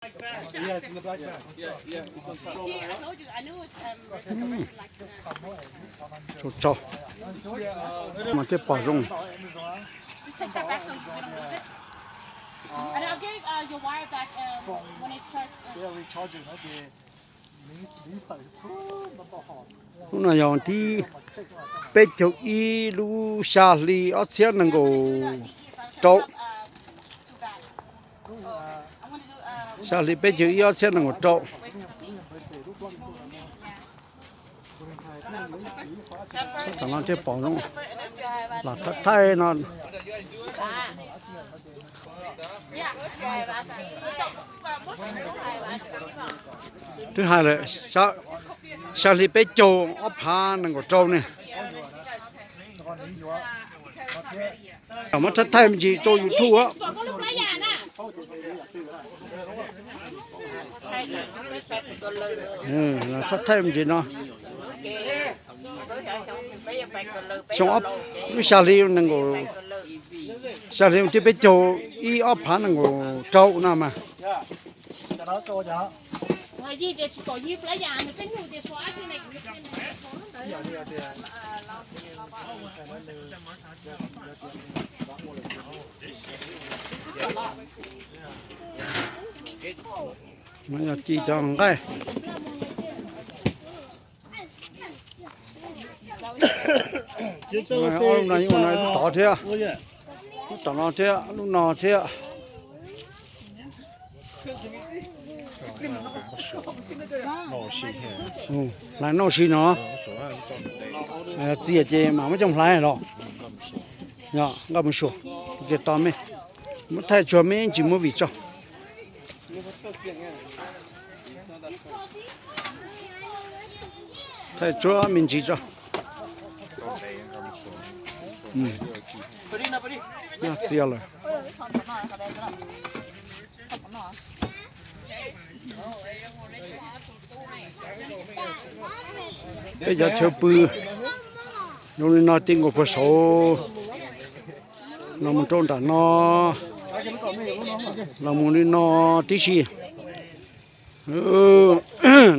Tso, mas thiaj pom zoo. Lub no yog thib peb caug ib lub xya hli ob txhiab nees nkaum rau. Xya hli peb caug ib ob txhiab nees nkaum rau. Tom no thiaj pom zoo. Los thaij thaij no. Twb hais lawm, xya hli peb caug ob phav nees nkaum rau ne. Muab thaij thaij me ntsis rau YouTube. Thaij thaij me ntsis no. Xyoo ob, lub xya hli nees nkaum, xya hli thib peb caug ib ob phav nees nkaum rau no mas. Ci cov nqaij. Ob lub no yeej ua no, lub tod thiab, lub tom no thiab, lub no thiab. Laiv noj si no. Txias ces mam muab coj hlais los. Nqaj mus suas, txias to me. Muab thaij tsuag me ntsis muab vim tso. Thaij tsuag me ntsis tso. Noj txias lawm. Peb cov chaw pw zoo li no, ti nkaus puag saud los mus rau nram no, los mus li no tib si.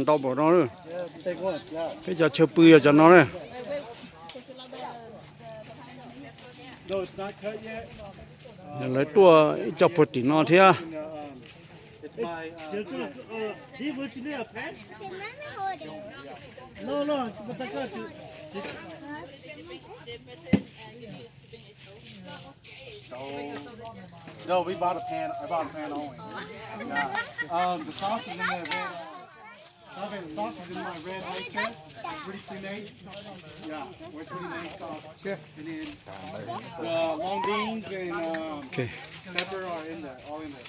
Ntau npaum no. Peb cov chaw pw yog cov no na. Lawv tuaj ib co puag tim no thiab. So, no, we bought a pan. I bought a pan only. Yeah. Um, the sauce is in the red. Okay, the sauce is in my red high chair. Pretty pre-made. Yeah, we're pretty nice sauce. And then the long beans and um, pepper are in there, all in there.